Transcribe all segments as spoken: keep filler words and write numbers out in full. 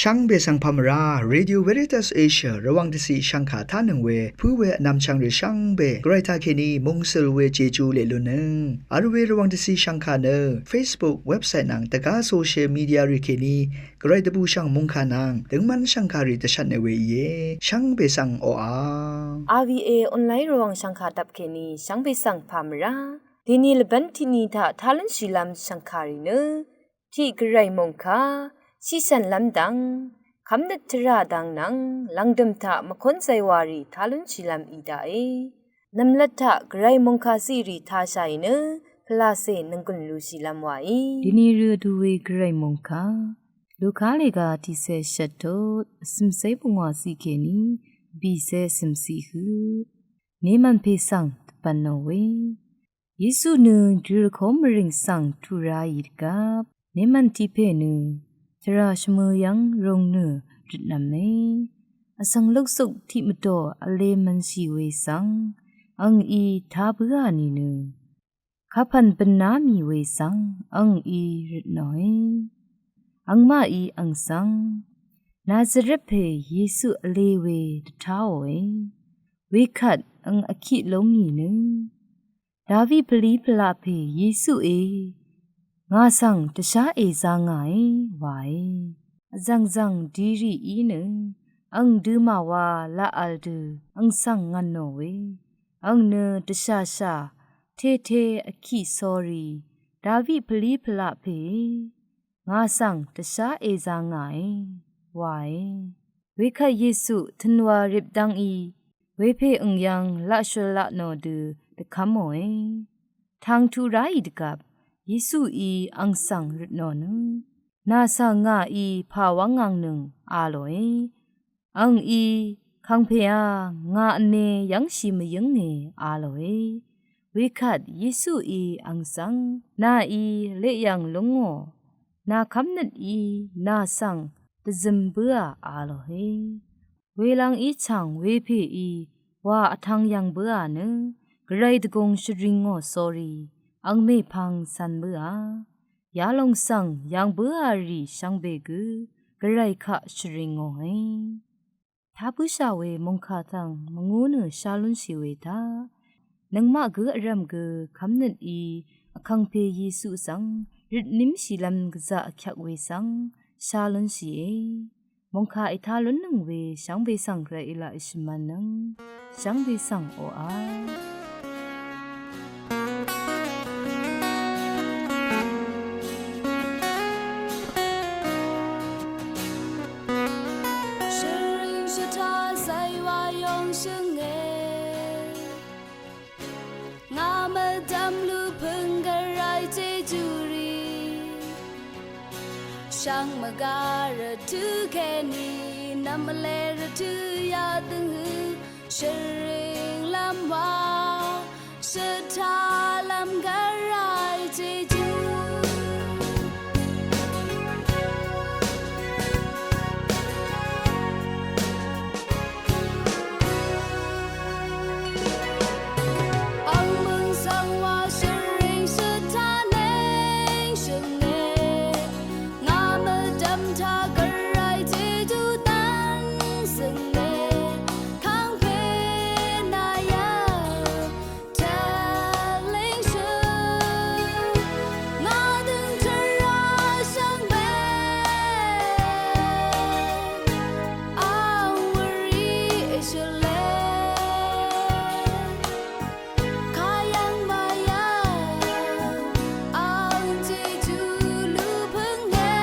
Shvngbe svng pà mvrá, Radio Veritas Asia Rvwàng dvciq shvngkà tánøng we pǿ we vnvmchvng rì shvngbe Gvray taqkèní mungsøl we Jeju leq lunnøng vl we Rvwàng dvciq shvngkà nø Facebook, website nvng dvgá social media rì kèní Gvray dvbùshv̀ng mòngkà nvng døngmv́n shv̀ngkàrì dvshvtne we íe. Shvngbe svng oqà. R V A online Rvwàng shv̀ngkà dvp kèní shvngbe svng pà mvrá. Dèní lvbv́n tiqni taq tá lúnshìlv́m shv̀ngkàrì nø tiq Gvray mòngkà, shishv̀nlv́m dang, kv́mnøt tvrà dang nvng lv̀ngdø̀m taq mvkón zaywàrì tá lúnshìlv́m í daqe. Nv̀mlat taq Gvray mòngkà ziqrì tāshàì nø pvlacè nvnggùn lushìlv́m wàí. Dèní rø vdu we Gvray mòngkà, Luka lèga tiqcé shvt tot vcø̀mcé pungwà ziq kèní bìcé vcø̀mciq høq. Nemv̀n pè svng dvbv̀n nò we. Yesu nø dvrø kó mvrìng svng tuq ráì dvgvp nemv̀n tiq pè nø tvrà shvmø̄ yv́ng rūng nø røtnv̄me. Vsvng luksuk tiq mvdò vle mv̄nshì we svng ang í tá bǿà nìnø kapv̀n bv̀nná mì we svng ang í røtnòe. Angmaqí ang svng Nazaret pè Yesu vle we dvtáòe. Wekvt ang vkiq lúng nìnø David pvlí pvlaq pè Yesué, ngà svng dvshá èzā ngàe wae. Vzv̀ngzv̀ng dirì í nø ang dø̄mà wa laq vl dø ang svng ngv̀n nò we. Ang nø dvshàshà tete vkiq sori David pvlí pvlaq pè ngà svng dvshá èzā ngàe wae. Wekvt Yesu tø̄nwa rip dv́ngí wepè ø̀ng yv́ng laq shøl laq nò dø dvkv́mòe. Tang tuq ráì dvgvp Yesuí ang svng røtnò nø nà svng ngàí pà wv́ngvng nøng a lòe. Ang í, kàngpèá, ngà vne yv́ngshì mvyǿnge a lòe. Wekvt Yesuí ang svng nàí leq yv̀ng lúngò. Nà kv́mnøt í nà svng dvzøm bǿà a lòe. Welvng í chv̀ng wepèí wà vtv̄ng yv̀ng bǿà nø Gvray dvgùng shvringò sori ang mèpvng cv̄n bǿà. Yalòng svng yv̀ng bǿà rì shvngbe gø Gvray kaq shvringòe. Tá bǿshà we mòngkà tv̀ng mvngú nø shá lúnshì we taq nøngmaq gǿ vrv̀m gø kv́mnøt í vkàngpè Yesu svng røt nímshìlv́m gvzà vkyvk we svng shá lúnshìe. Mòngkà ètá lúnnøng we shvngbe svng Gvray í laq èshvmv̄nnøng shvngbe svng oqà. Shvring shvtá zaywa yong shvnge. Ngà mvdv̀m lupø̀ng Gvray Jeju rì. Shvngmvgá rvtø̄ kèní nv̀mvle rvtø̄ yadøng hø shvringlv́m wa shvtálv́m Gvray Jeju. Ang mø̀ng svng wa shvring shvtá neng shvnge. Ngà mvdv̀m taq Gvray Jeju dv́n svnge. Kàngpè nà yv̀ng tvleng shø̀n. Ngà dø̀ng tvrà shvngbe. Ang wuri èshøle. Kayang mayang ang Jeju lupøng e.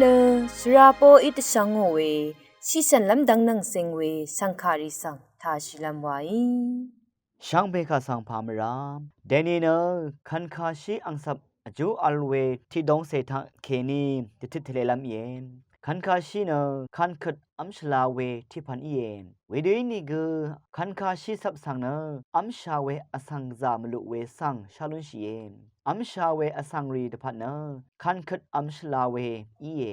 Nø shvra poqí dvshvngò we, shiqshv̀nlv́m dvng nvng sing we shv̀ngkàrì svng tàshìlv́m waí. Shvngbe kà svng pà mvrá dèni nø kànkashí angcvp vjú vl we tiqdongcè taq kèní dvtøt tvlelv́m íe. Kànkashí nø kànkøt v́m shvla we tiqpv̀n íe. Wedø ínìgø kànkashí cvp svng nø v́msha we vsvng gvzà mvluq we svng shá lúnshìe. V́msha we vsvngrì dvpvt nø kànkøt v́m shvla we íe.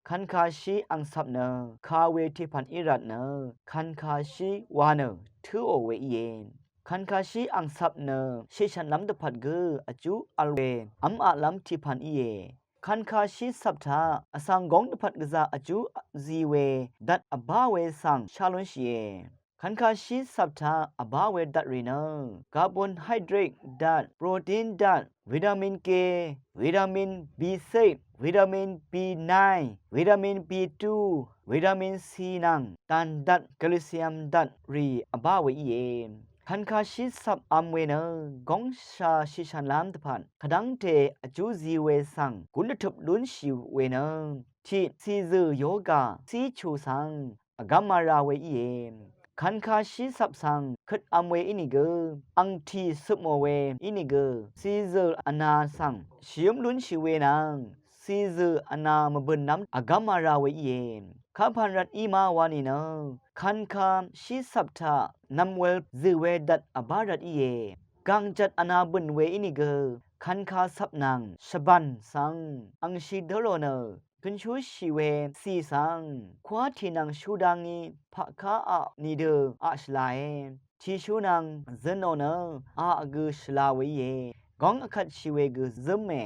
Kànkashí angcvp nø ka we tiqpv̀n í rvt nø kànkashí wa nø tǿò we íe. Kànkashí angcvp nø shiqshv̀nlv́m dvpvt gø vjú vl we v́m aqlv́m tiqpv̀n íe. Kànkashí cvp taq vsvng góng dvpvt gvzà vjú zi we dvt vbá we svng shá lúnshìe. Kànkashí cvp taq vbá we dvtrì nø carbohydrate dvt, protein dvt, vitamin K, vitamin B six, vitamin B nine, vitamin B two, vitamin C nvng dàn dvt, calcium dvtrì vbá we íe. Kànkashí cvp vm we nø góngsha shiqshv̀nlv́m dvpvt kvdv́ngte vjú zi we svng gún dvtøp lúnshì we nø tiq cìzø̀ yoga cíchù svng vgv́m mara we íe. Kànkashí cvp svng køt vm we ínìgø, angtì cøpmò we ínìgø, cìzø̀ vna svng shvyǿm lúnshì we nvng cìzø̀ vna mvbø̀nlv́m vgv́m mara we íe. Kapv̀n rvt í ma wa nìnø kànkashí cvp taq nv̀mwel zø̀ we dvt vbá rvt íe. Gàngjvt vna bø̀n we ínìgø kànka cvp nvng shvbàn svng angshi dǿrò nø gønshúshì we cì svng kwá tì nvng shú dá ngí paqká aq nìdø aq shvlae. Tìshú nvng zønò nø aq gø shvla we íe. Góng vkvtshì we gø zǿme.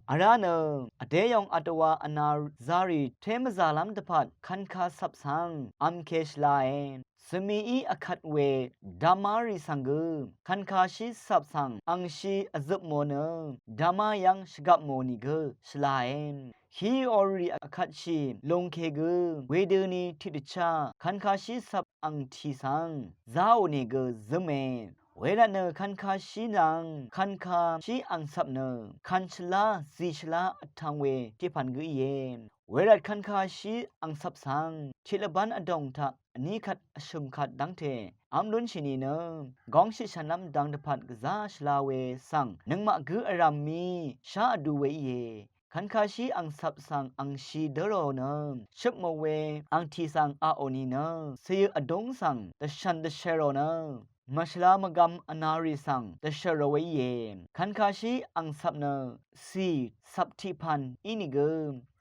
Vrá nø vdéyòng vdvwa vna zarì té mvzàlv́m dvpvt kànka cvp svng vmke shvlae. Svmií vkvt we dvmárì svng gø kànkashí cvp svng angshi vzøpmò nø dvmá yv́ng shvgvpmò nìgø shvlae. Hí orì vkvtshì lungke gø wedøni tiqdvchá kànkashí cvp angtì svng záò nìgø zǿme. Wervtnø kànkashí nvng kànkashí angcvp nø kànshvlá zìshvlá vtv̄ng we tiqpv̀n gø íe. Wervt kànkashí angcvp svng tiq lvbán vdòng taq vní kvt vshø̀m kvt dv́ngte v́m lúnshì nìnø góng shiqshv̀nlv́m dvng dvpvt gvzá shvla we svng nøngmaq gǿ vrv̀m mí shá vdu we íe. Kànkashí angcvp svng angshi dǿrò nø shøpmò we angtì svng aqò nìnø cìyø vdúng svng dvshv̀n dvshvrò nø mvshvla mvgvm vnarì svng dvshvrò we íe. Kànkashí angcvp nø cì cvp tiqpv̀n ínìgø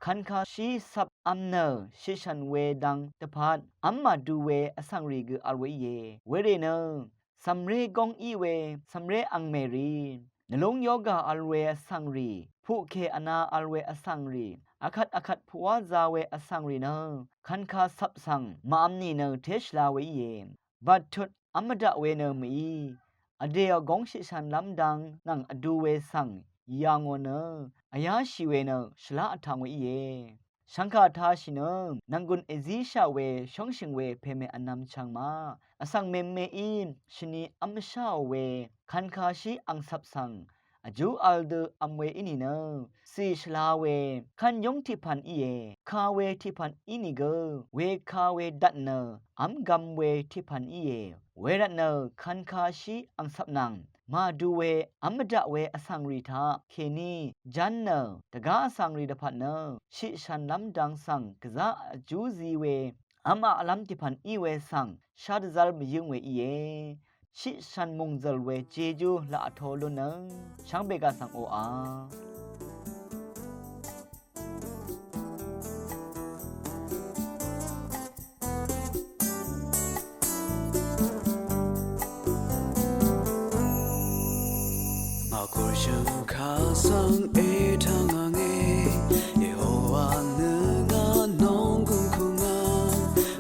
kànkashí cvp vm nø shiqshv̀n we dvng dvpvt v́m màdu we vsvngrì gø vl we íe. Werì nø cv̀mré góng í we cv̀mré angmèrì nvlúng yoga vl we vsvngrì puqkè vna vl we vsvngrì vkvt vkvt puqwá za we vsvngrì nø kànka cvp svng màvm nìnø té shvla we íe. Bvttut v́m mvdaq we nø mø̀í vdèò góng shiqshv̀nlv́m dvng nvng vdu we svng yà ngò nø vyáshì we nø shvlá vtv̄ng we íe. Shvngkà tashì nø nv̀nggùn èzíshaq we shóngshø̀ng we pèmè vnvm chv̄ng ma vsvng mèmeí shvni v́m mvsháò we kànkashí angcvp svng vjú vl dø vm we í nìnø cì shvla we kv́n yúng tiqpv̀n íe. Ka we tiqpv̀n í nìgø weka we dvt nø v́m gvm we tiqpv̀n íe. Wervtnø kànkashí angcvp nvng màdu we v́m mvdaq we vsvngrì taq kèní ján nø dvgá vsvngrì dvpvt nø shiqshv̀nlv́m dvng svng gvzá vjú zi we v́m aqlv́m tiqpv̀n í we svng shá dvzv́l mvyǿng we íe. Shiqshv̀n mòngzø̀l we jejú laq vtō lúnnøng shvngbe gà svng oqà. Ngà kùrshø̀ng kà svng ètvng àngé, Yehowa nø ngà nònggùn kùngà,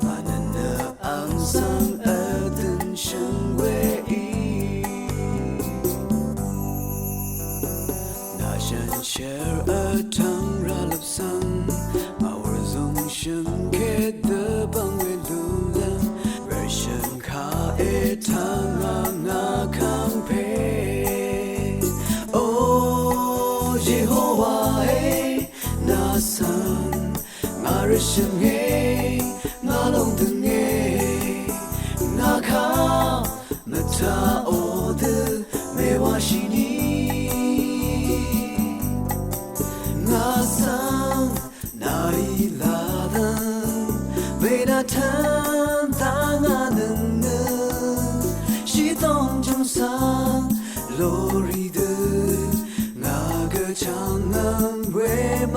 ngà nø nø àng svng vdø̀n shø̀ng weí. Ngà shànshér vtvng rvlvp svng, ngà wur zùng shø̀ng kèdø bv̀ng we lúlv́m, rvshø̀ng kà ètvng ngà ngà kv̀ngpè. O Yehowa è, ngà svng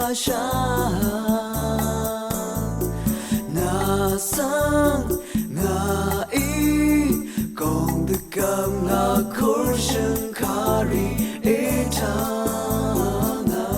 Shvngbe nà svng ngàí gòng dvgvp ngà kùrshø̀ng kàrì ètà ngà.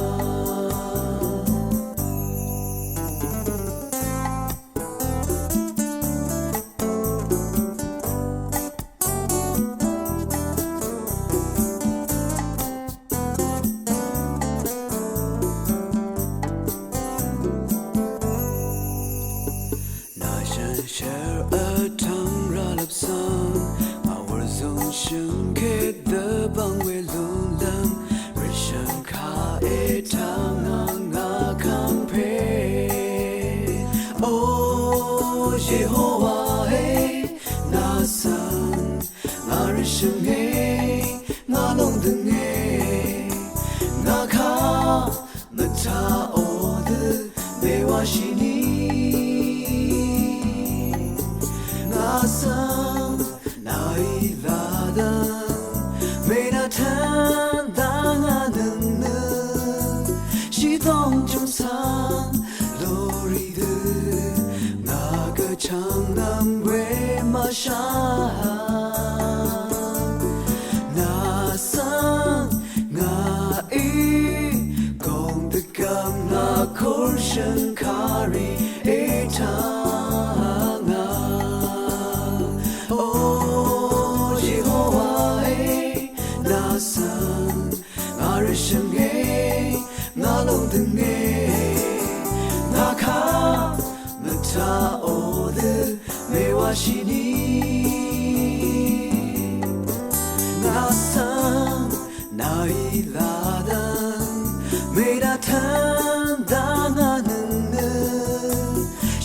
Nà shànshér vtvng rvlvp svng ngà wur zøng shø̀ngke dvbvng we lúnlv́m rvshø̀ng kà ètà ngà ngà kv́m pè. O Yehowa e, nà svng ngà rvshø̀nge, ngà lóngdønge, ngà kaq mvtaqò dø mèwáshì ni. Ngà svng nàí lvdv̀ng mènvtv́n dv́ngà nøng nø shìdóng jùm svng lórí dø ngà gvchv̀ng nvm we mvshà. Nà svng ngàí gòng dvgvp ngà kùrshø̀ng kàrì ètà ngà. O Yehowa e, nà svng ngà rvshø̀nge, ngà lóngdønge, ngà kaq mvtaqò dø mèwáshì ni. Ngà svng nàí lvdv̀ng mènvtv́n dv́ngà nøng nø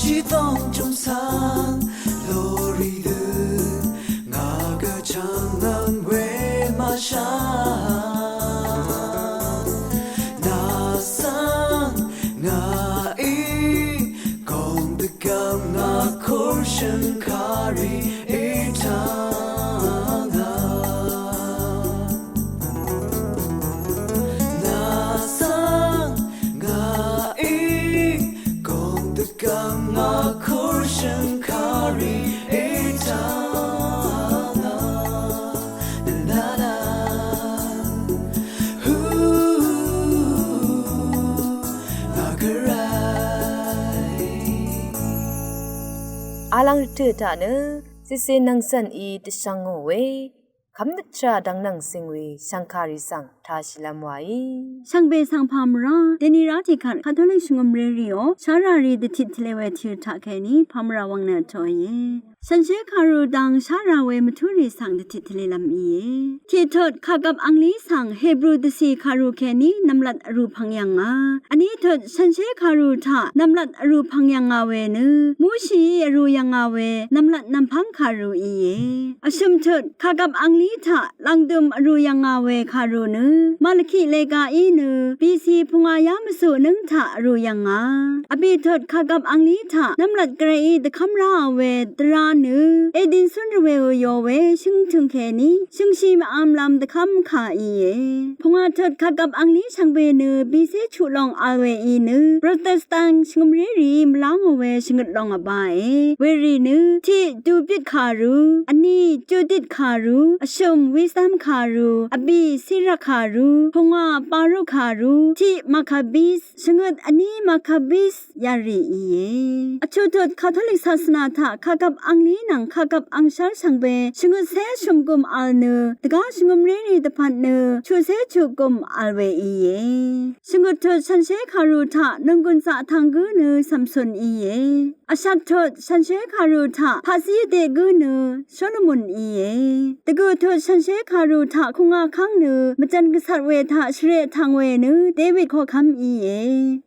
shìdóng jùm svng lórí dø ngà gvchv̀ng nvm we mvshà. Nà svng ngàí gòng dvgvp ngà kùrshø̀ng kàrì ètà ngà. Nà svng ngàí gòng dvgvp ngà kùrshø̀ng kàrì ètà ngà. Nà nà. Hu, ngà gvray. Alvng rvtø̀ taq nø cìcì nvng cv̀n í dvshvng ngò we kv́mnøt tvrà dvng nvng cing we shv̀ngkàrì svng tāshìlv́m wàí. Shvngbe svng pàmvrá dèni rá tiqkvt Katolik shvngø̀mré rìò sháràrì dvtit tvle we tìrvtaq kèní pàmvrà wvng nø vtoqìe. Shànshér kàrù dang shárà we mvtúrì svng dvtit tvlelv́m íe. Tiqtut kàgvp anglí svng Hebru dvcì kàrù kèní nv̀mlat vrù pvng yv̀ngà. Vní tut shànshér kàrù taq nv̀mlat vrù pvng yv̀ngà we nø Mushií vrù yv̀ngà we nv̀mlat nv̀mpv́ng kàrù íe. Vshø̀m tut kàgvp anglí taq lv̀ngdø̀m vrù yv̀ngà we kàrù nø Malaki legaí nø B C pungayá mvsù nǿng taq vrù yv̀ngà. Vbì tut kàgvp anglí taq nv̀mlat gvrayí dvkv́m ráò we dvrā nø Edin cún rvwèò yò we shøngtø̀ng kèní shøngshi mvv̄mlv̄m dvkv́m kà íe. Pungà tut kàgvp anglí shvngbe nø bìcé chuq long vl we í nø Protestant shvngø̀mré rìí mvlá ngò we shvngøt long vbāe. Werì nø tiq Dubit kàrù, vní Judit kàrù, vshø̀m Wisdom kàrù, vbì Sirak kàrù, pungà Baruk kàrù, tiq Maccabis, shvngøt vní Maccabis yarì íe. Vchuq tut Katolik sasvna taq kàgvp anglí nvng kàgvp angshv́r shvngbe shvngøtcé shø̀mgùm vl nø dvgá shvngø̀mré rì dvpvt nø chuqcé chuqgùm vl we íe. Shvngøt tut shànshér kàrù taq nònggùn zaq vtvng gǿ nø Samsun íe. Vshat tut shànshér kàrù taq paqzí vdeq gǿ nø Solomon íe. Dvgø̀ tut shànshér kàrù taq kùngà kv́ng nø mvjv̀n gvcat we taq shvreq tv̀ng we nø David koqkv́m íe.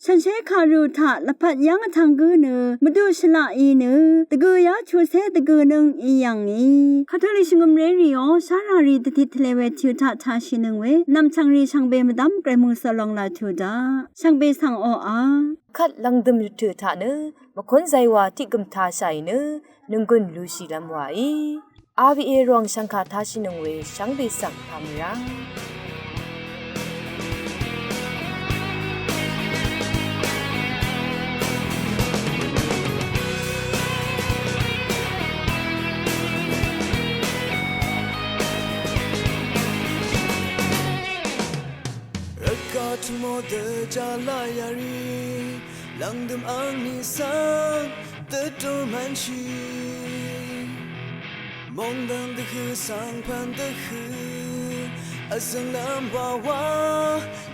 Shànshér kàrù taq lvpat yv́ng vtvng gǿ nø mvduq shvlaq í nø dvgø̀yá chuqcé dvgø̀nøng í yv̀ngì. Katolik shvngø̀mré rìò sháràrì dvtit tvle we tìrvtaq tāshìnøng we nv̀mchv̀ngrì shvngbe mvdv́m gvray mø̀svlong laq tuq daq. Shvngbe svng oqà kvt lv̀ngdø̀m rvtø̀ taq nø mvkún zaywà tiq gø̀m tāshàì nø nònggùn lushìlv́m wàí. R V A Rvwàng shv̀ngkà tāshìnøng we shvngbe svng pàmvrá. Dvjá la yarì lv̀ngdø̀m àngní svng dvdúr mvnshì. Mòngdv̀ng dvhø̀ svng pv̀n dvhø̀ vzø̀nglv́m wawa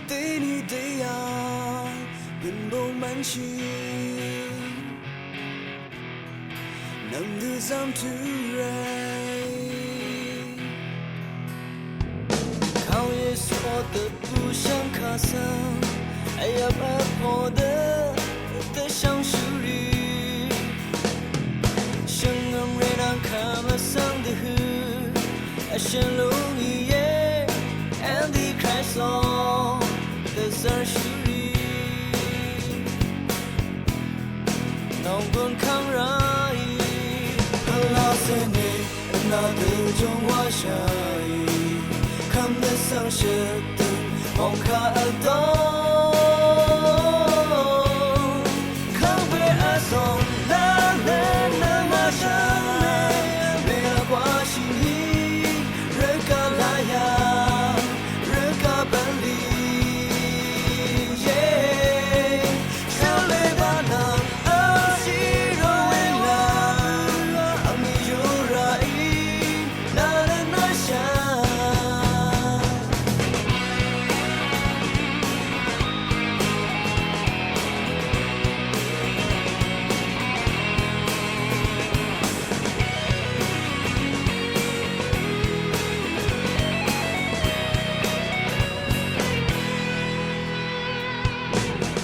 dèní dèyà bø̀n bø̀n mvnshì. Nv̀mdø zàmtø̄ ràí Kàng Yesu ò dvbù shvngkà svng vyvp vpò dø dvshvngshúrì. Shvngø̀mré nvng kvmvsvng dvhø̀ vshø̀n lúngìe. Antichrist ò dvzv̀rshúrì. Nònggùn kàng ràí pvlacèní vnà dø jùngwàshàí. Kvmnø svng shøtø mòngkà vdò. Kvmbe vzòng lv́m nø mvshv̀n mèlvgwàshìní. Rvgaq laya rvgaq bv̀nlì. Ye shvlé bvnvng vsì ròe la. Vmì yù ràí nà nø nvshv̀n.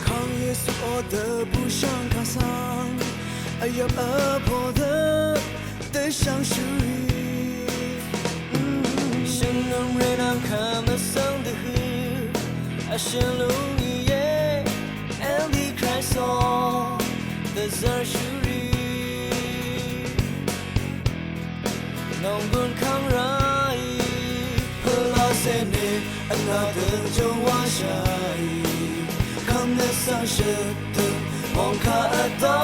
Kàng Yesu ò dvbù shvngkà svng vyvp vpò dø dvshvngshúrì. Shvngø̀mré nvng kvmvsvng dvhø̀ vshø̀n lúngìe. Antichrist ò dvzv̀rshúrì. Nònggùn kàng ràí pvlacèní vnà dø jùngwàshàí. Kvmnø svng shøtø mòngkà vdò.